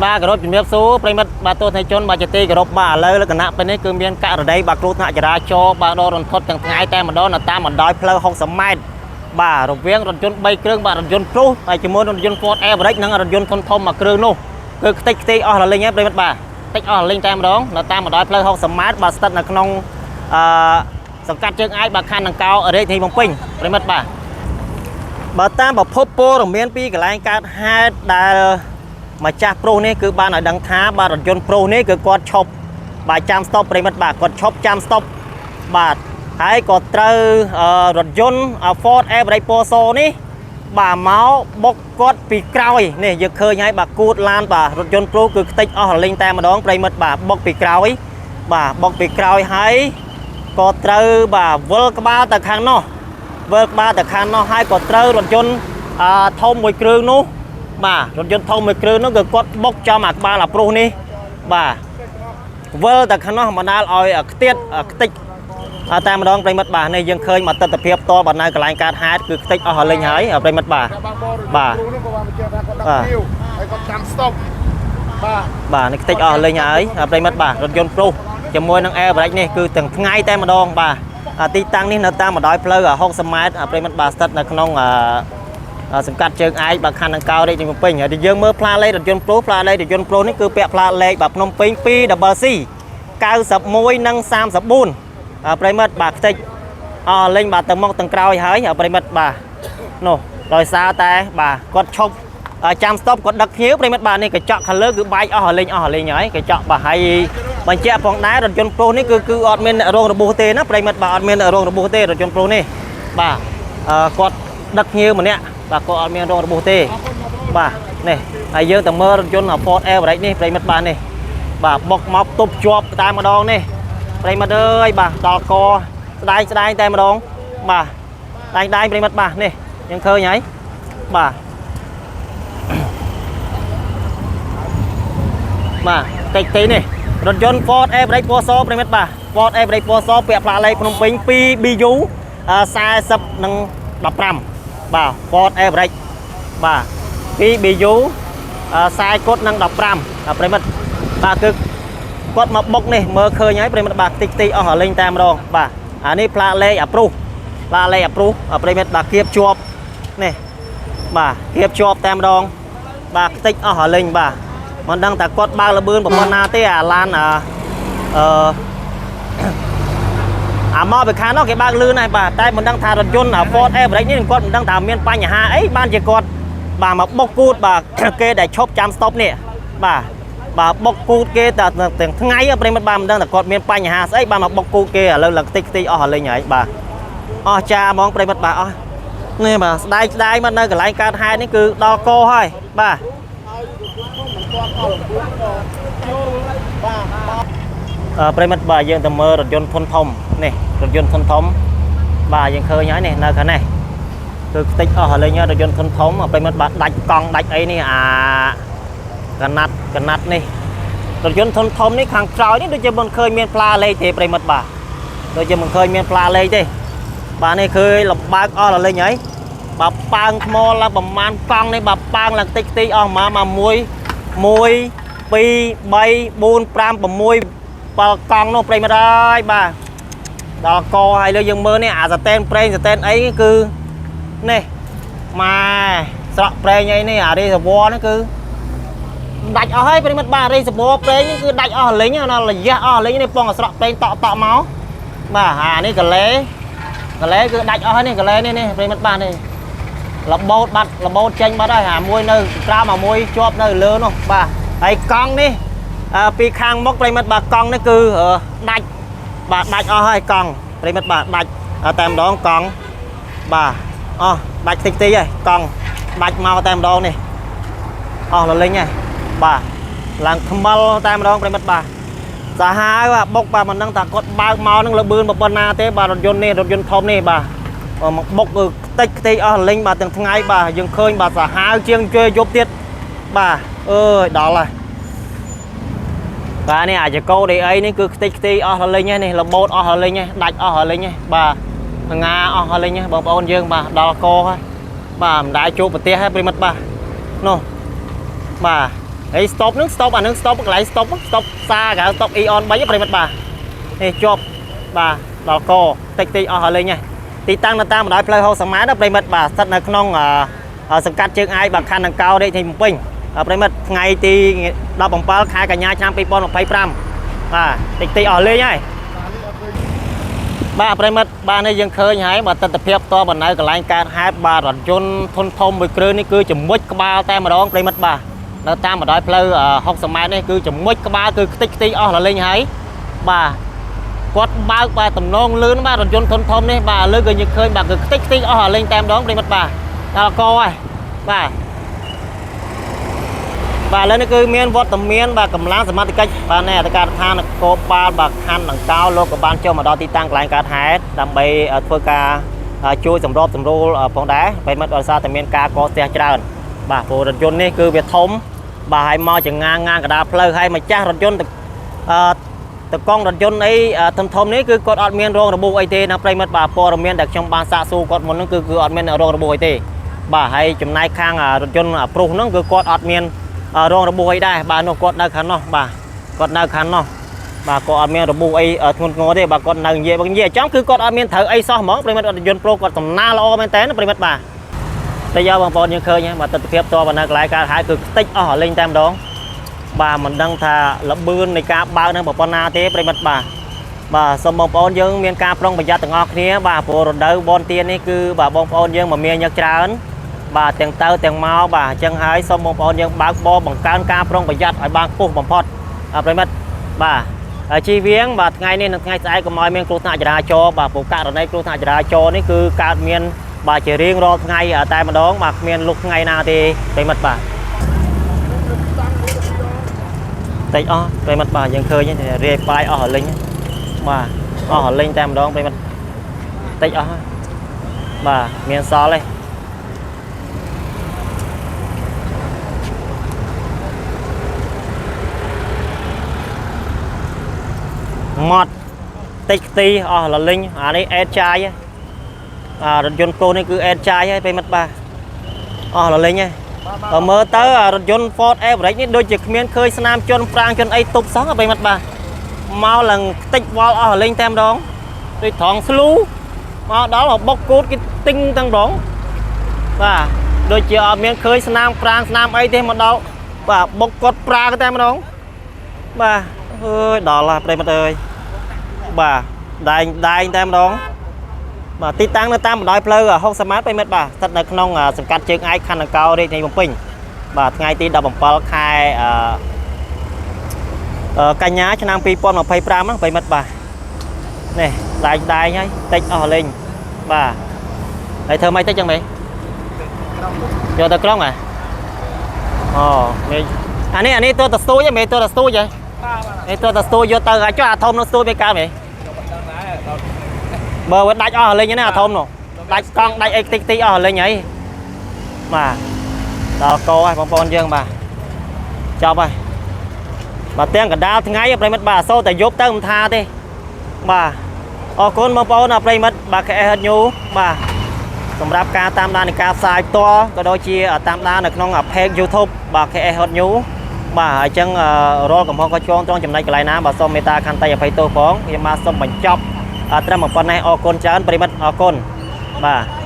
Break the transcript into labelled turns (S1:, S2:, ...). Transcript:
S1: បាទគោរពជំរាបសួរប្រិមិត្តបាទទស្សនិកជនបាទជាទីគោរពបាទឥឡូវលក្ខណៈពេលនេះគឺមានករណីបាទគ្រោះថ្នាក់ចរាចរណ៍បាទដល់រន្ធត់ទាំងថ្ងៃតែម្ដងនៅតាមបណ្ដោយផ្លូវ60ម៉ែត្របាទរវាងរថយន្ត3គ្រឿងបាទរថយន្តព្រុសហើយជាមួយនឹងរថយន្ត Ford Everest និងរថយន្តធុនធំមួយគ្រឿងនោះគឺខ្ទេចខ្ទីអស់រលីងហើយប្រិមិត្តបាទខ្ទេចអស់រលីងតែម្ដងនៅតាមបណ្ដោយផ្លូវ60ម៉ែត្របាទស្ថិតនៅក្នុងអឺសង្កាត់ជើងឯកបាទខណ្ឌដង្កោរាជធានីភ្នំពេញប្រិមិត្តបាទបើតាមប្រភពព័ត៌មានពីកន្លែងកើតហេតុដែល ម្ចាស់ប្រុសនេះគឺបានឲ្យដឹងថាបាទរថយន្តប្រុសនេះគឺគាត់ឈប់បាទចាំស្តុបប្រិមិត្តបាទគាត់ឈប់ចាំស្តុបបាទហើយក៏ត្រូវរថយន្ត Ford Everest ពណ៌សនេះបាទមកបុកគាត់ពីក្រោយនេះយើងឃើញហើយបាទគួតឡានបាទរថយន្តប្រុសគឺខ្ទេចអស់រលីងតែម្ដងប្រិមិត្តបាទបុកពីក្រោយបាទបុកពីក្រោយហើយក៏ត្រូវបាទវិលក្បាលទៅខាងនោះវិលក្បាលទៅខាងនោះហើយក៏ត្រូវរថយន្តធំមួយគ្រឿងនោះ បាទរថយន្តធំមួយគ្រឿងនោះគឺគាត់បុកចំអាក្បាលអាប្រុសនេះបាទវិលតែខ្នោះបណ្ដាលឲ្យខ្ទាតខ្ទេចតែម្ដងប្រិមិត្តបាទនេះយើងឃើញមកទស្សនភាពផ្ទាល់បាទនៅកន្លែងកើតហេតុគឺខ្ទេចអស់រលីងហើយប្រិមិត្តបាទ
S2: បាទបង
S1: បាទ
S2: គ្រូនោះក៏បានបញ្ជាក់ថាគាត់ដឹកភ្ញៀវហើយគាត់ចាំស្តុបបាទ
S1: បាទនេះខ្ទេចអស់រលីងហើយប្រិមិត្តបាទរថយន្តប្រុសជាមួយនឹង Air Brake នេះគឺទាំងថ្ងៃតែម្ដងបាទទីតាំងនេះនៅតាមបណ្ដោយផ្លូវ60ម៉ែត្រប្រិមិត្តបាទស្ថិតនៅក្នុងសង្កាត់ជើងឯកបាទខណ្ឌដង្កោរាជធានីភ្នំពេញហើយយើងមើលផ្លាកលេខរថយន្តប្រុសផ្លាកលេខរថយន្តប្រុសនេះគឺពាក់ផ្លាកលេខបាទភ្នំពេញ 2 C 91និង34ប្រិមិត្តបាទខ្ទេចអស់លេងបាទទៅមុខទាំងក្រោយហើយប្រិមិត្តបាទនោះដោយសារតែបាទគាត់ឈប់ចាំស្តុបគាត់ដឹកភ្ញៀវប្រិមិត្តបាទនេះកញ្ចក់ខាងលើគឺបែកអស់លេងអស់លេងហើយកញ្ចក់បាទហើយបញ្ជាក់ផងដែររថយន្តប្រុសនេះគឺគឺអត់មានអ្នករងរបួសទេណាប្រិមិត្តបាទអត់មានអ្នករងរបួសទេរថយន្តប្រុសនេះបាទគាត់ដឹកភ្ញៀវម្នាក់បាទគាត់អត់មានរងរបួសទេបាទនេះហើយយើងទៅមើលរថយន្ត Ford Everest នេះប្រិមិត្តបាទនេះបាទបុកមកទប់ជាប់តែម្ដងនេះប្រិមិត្តអើយបាទដល់កស្ដែងស្ដែងតែម្ដងបាទស្ដែងដែងប្រិមិត្តបាទនេះយើងឃើញហើយបាទបាទតិចទេនេះរថយន្ត Ford Everest ពណ៌សប្រិមិត្តបាទ Ford Everest ពណ៌សពាក់ផ្លាកលេខភ្នំពេញ 2BU 40និង15បាទ Ford Everest បាទ 2BU 40គុតនិង15ប្រិមិត្តបាទគឺគាត់មកបុកនេះមើលឃើញហើយប្រិមិត្តបាទតិចតិចអស់រលេងតែម្ដងបាទអានេះផ្លាកលេខអាព្រុសផ្លាកលេខអាព្រុសប្រិមិត្តបាទគៀបជាប់នេះបាទគៀបជាប់តែម្ដងបាទខ្ទេចអស់រលេងបាទមិនដឹងតែគាត់បើកលបឿនប្រព័ន្ធណាទេអាឡានអាអឺ អាមកពីខាងនោះគេបើកលឿនហើយបាទតែមិនដឹងថារថយន្ត Ford Everest នេះគាត់មិនដឹងថាមានបញ្ហាអីបានជាគាត់បាទមកបុកគូតបាទ គេដែលឈប់ចាំស្តុបនេះបាទបាទបុកគូតគេតែទាំងថ្ងៃប្រិមិត្តបាទមិនដឹងថាគាត់មានបញ្ហាស្អីបានមកបុកគូតគេឥឡូវឡើងខ្ទេចខ្ទីអស់រលីងហើយបាទអស់ចាហ្មងប្រិមិត្តបាទអស់នេះបាទស្ដែងស្ដែងមកនៅកន្លែងកើតហេតុនេះគឺដល់កហើយបាទ
S2: ហើយមិនទាន់អស់បាទបាទ
S1: ប្រិមិត្តបាទយើងទៅមើលរថយន្តធុនធំនេះរថយន្តធុនធំបាទយើងឃើញហើយនេះនៅខាងនេះគឺខ្ទេចអស់រលីងហើយរថយន្តធុនធំប្រិមិត្តបាទដាច់កង់ដាច់អីនេះអាកណាត់កណាត់នេះរថយន្តធុនធំនេះខាងក្រោយនេះដូចជាមិនឃើញមានផ្លាលេខទេប្រិមិត្តបាទដូចជាមិនឃើញមានផ្លាលេខទេបាទនេះឃើញលំបើកអស់រលីងហើយបាទប៉ើងថ្មឡើងប្រមាណកង់នេះបាទប៉ើងឡើងតិចតិចអស់មកមក1 1 2 3 4 5 6 7កង់នោះប្រិមិត្តអើយបាទដល់កហើយលើយើងមើលនេះអាសតែនប្រេងសតែនអីគឺនេះម៉ែស្រក់ប្រេងអីនេះអារីសវនេះគឺដាច់អស់ហើយប្រិមិត្តបាទរីសវប្រេងនេះគឺដាច់អស់លីងដល់រយៈអស់លីងនេះពងអាស្រក់ប្រេងតក់តក់មកបាទអានេះកលេកលេគឺដាច់អស់ហើយនេះកលេនេះនេះប្រិមិត្តបាទនេះរបូតបាត់របូតចេញបាត់ហើយអាមួយនៅក្រោមអាមួយជាប់នៅលើនោះបាទហើយកង់នេះ ពីខាងមុខប្រិមិត្តបាទកង់នេះគឺដាច់បាទដាច់អស់ហើយកង់ប្រិមិត្តបាទដាច់តែម្ដងកង់បាទអស់ដាច់តិចតិចហើយកង់ដាច់មកតែម្ដងនេះអស់លលិញហើយបាទឡើងថ្មិលតែម្ដងប្រិមិត្តបាទសាហាវបាទបុកបាទមិនដឹងថាគាត់បើកមកនឹងលបឿនប៉ុណ្ណាទេបាទរថយន្តនេះរថយន្តធំនេះបាទមកបុកគឺខ្ទេចខ្ទេចអស់លិញបាទទាំងថ្ងៃបាទយើងឃើញបាទសាហាវជាងជើយប់ទៀតបាទអើយដល់ហើយ បាទនេះអាចកោដេអីនេះគឺខ្ទេចខ្ទីអស់រលីងហើយនេះរបូតអស់រលីងហើយដាច់អស់រលីងហើយបាទងាអស់រលីងហើយបងប្អូនយើងបាទដល់កហើយបាទមិនដែរជួបប្រទេសហើយប្រិមិត្តបាទនោះបាទ ហើយ stop ហ្នឹង stop អាហ្នឹង stop កន្លែង stop stop សាគេហៅ stop Eon 3ប្រិយមិត្តបាទនេះជាប់បាទដល់កតិចតិចអស់ហើយលេងហើយទីតាំងនៅតាមបណ្ដោយផ្លូវ60ម៉ែត្រណាប្រិយមិត្តបាទស្ថិតនៅក្នុងអឺសង្កាត់ជើងអាយបាទខណ្ឌដង្កោរាជធានីភ្នំពេញប្រិយមិត្តថ្ងៃទី17ខែកញ្ញាឆ្នាំ2025បាទតិចតិចអស់លេងហើយបាទប្រិយមិត្តបាទនេះយើងឃើញហើយបាទទស្សនភាពផ្ទាល់បណ្ដោយកន្លែងកើតហេតុបាទរថយន្តធុនធំមួយគ្រឿងនេះគឺជំមុជក្បាលតែម្ដងប្រិយមិត្តបាទនៅតាមបណ្ដោយផ្លូវ60ម៉ែត្រនេះគឺជំមុជក្បាលគឺខ្ទេចខ្ទីអស់រលេងហើយបាទគាត់បើកបាទតំណងលឿនបាទរថយន្តធុនធំនេះបាទលើក៏យើងឃើញបាទគឺខ្ទេចខ្ទីអស់រលេងតែម្ដងប្រិយមិត្តបាទដល់កហើយបាទបាទឥឡូវនេះគឺមានវត្តមានបាទកម្លាំងសមត្ថកិច្ចបាទនៃអធិការដ្ឋាននគរបាលបាទខណ្ឌដង្កោលោកក៏បានចុះមកដល់ទីតាំងកន្លែងកើតហេតុដើម្បីធ្វើការជួយសម្របសម្រួលផងដែរប្រិយមិត្តដោយសារតែមានការកកស្ទះច្រើនបាទព្រោះរថយន្តនេះគឺវាធំបាទហើយមកចងាងងាងកណ្ដាលផ្លូវហើយម្ចាស់រថយន្តអឺតកង់រថយន្តអីធំធំនេះគឺគាត់អត់មានរងរបួសអីទេណាប្រិយមិត្តបាទព័ត៌មានដែលខ្ញុំបានសាកសួរគាត់មុនហ្នឹងគឺគឺអត់មានរងរបួសអីទេបាទហើយចំណែកខាងរថយន្តប្រុសហ្នឹងគឺគាត់អត់មានរងរបួសអីដែរបាទនោះគាត់នៅខាងនោះបាទគាត់នៅខាងនោះបាទគាត់អត់មានរបួសអីធ្ងន់ធ្ងរទេបាទគាត់នៅនិយាយបើនិយាយចំគឺគាត់អត់មានត្រូវអីសោះហ្មងប្រិយមិត្តរថយន្តប្រុសគាត់សំណាល្អមែនតើប្រិយមិត្តបាទតែយកបងប្អូនយើងឃើញហើយបាទទស្សនភាពតបនៅកន្លែងកើតហេតុគឺខ្ទេចអស់លេងតែម្ដងបាទមិនដឹងថាលបឿននៃការបើកនឹងប៉ុណ្ណាទេប្រិយមិត្តបាទបាទសូមបងប្អូនយើងមានការប្រុងប្រយ័ត្នទាំងអស់គ្នាបាទព្រោះរដូវបនទៀននេះគឺបាទបងប្អូនយើងមមាញឹកច្រើនបាទទាំងទៅទាំងមកបាទអញ្ចឹងហើយសូមបងប្អូនយើងបើកបរបង្កើនការប្រុងប្រយ័ត្នឲ្យបានខ្ពស់បំផុតប្រិយមិត្តបាទហើយជីវៀងបាទថ្ងៃនេះនិងថ្ងៃស្អែកកុំឲ្យមានគ្រោះថ្នាក់ចរាចរណ៍បាទព្រោះករណីគ្រោះថ្នាក់ចរាចរណ៍នេះគឺកើតមានបាទជារៀងរាល់ថ្ងៃតែម្ដងបាទគ្មានលុកថ្ងៃណាទេប្រិយមិត្តបាទតិចអស់ប្រិយមិត្តបាទយើងឃើញរាយប៉ាយអស់រលីងបាទអស់រលីងតែម្ដងប្រិយមិត្តតិចអស់បាទមានសល់ទេម៉ត់តិចខ្ទីអស់លលិញអានេះអេតចាយអារថយន្តប្រូនេះគឺអេតចាយហើយប្រិយមិត្តបាទអស់លលិញហើយបើមើលទៅអារថយន្ត Ford Everest នេះដូចជាគ្មានឃើញស្នាមជន់ប្រាងជន់អីទប់សោះប្រិយមិត្តបាទមកឡើងខ្ទេចវល់អស់លលេងតែម្ដងដូចត្រង់ស្លូមកដល់មកបុកគូតគេទិញទាំងម្ដងបាទដូចជាអត់មានឃើញស្នាមប្រាងស្នាមអីទេមកដល់បាទបុកគាត់ប្រាងតែម្ដងបាទអើយដល់ហើយប្រិយមិត្តអើយបាទដែងដែងតែម្ដងបាទទីតាំងនៅតាមបណ្ដោយផ្លូវ60ម៉ែត្រប្រិយមិត្តបាទស្ថិតនៅក្នុងសង្កាត់ជើងឯកខណ្ឌដង្កោរាជធានីភ្នំពេញបាទថ្ងៃទី17ខែអឺកញ្ញាឆ្នាំ2025ហ្នឹងប្រិយមិត្តបាទនេះដែងដែងហើយតិចអស់លេងបាទហើយធ្វើម៉េចតិចចឹងមេយកទៅក្រុងហ៎អូមេអានេះអានេះទោះតែស្ទួយមេទោះតែស្ទួយហ៎នេះទោះតែស្ទួយយកទៅឲ្យចុះអាធំនោះស្ទួយមេកើតមេបើវាដាច់អស់លេងណាអាធំនោះដាច់កង់ដាច់អីតិចតិចអស់លេងហើយបាទដល់កហើយបងប្អូនយើងបាទចប់ហើយបាទទាំងកណ្ដាលថ្ងៃប្រិយមិត្តបាទអសូរតែយប់ទៅមិនថាទេបាទអរគុណបងប្អូនប្រិយមិត្តបាទ KS News បាទសម្រាប់ការតាមដាននៃការផ្សាយផ្ទាល់ក៏ដូចជាតាមដាននៅក្នុង page YouTube បាទ KS News បាទអញ្ចឹងរាល់កំហុសខុសឆ្គងត្រង់ចំណុចកន្លែងណាបាទសូមមេត្តាខន្តីអភ័យទោសផងខ្ញុំបាទសូមបញ្ចប់ត្រឹមប៉ុណ្ណេះអរគុណច្រើនប្រិយមិត្តអរគុណបាទ។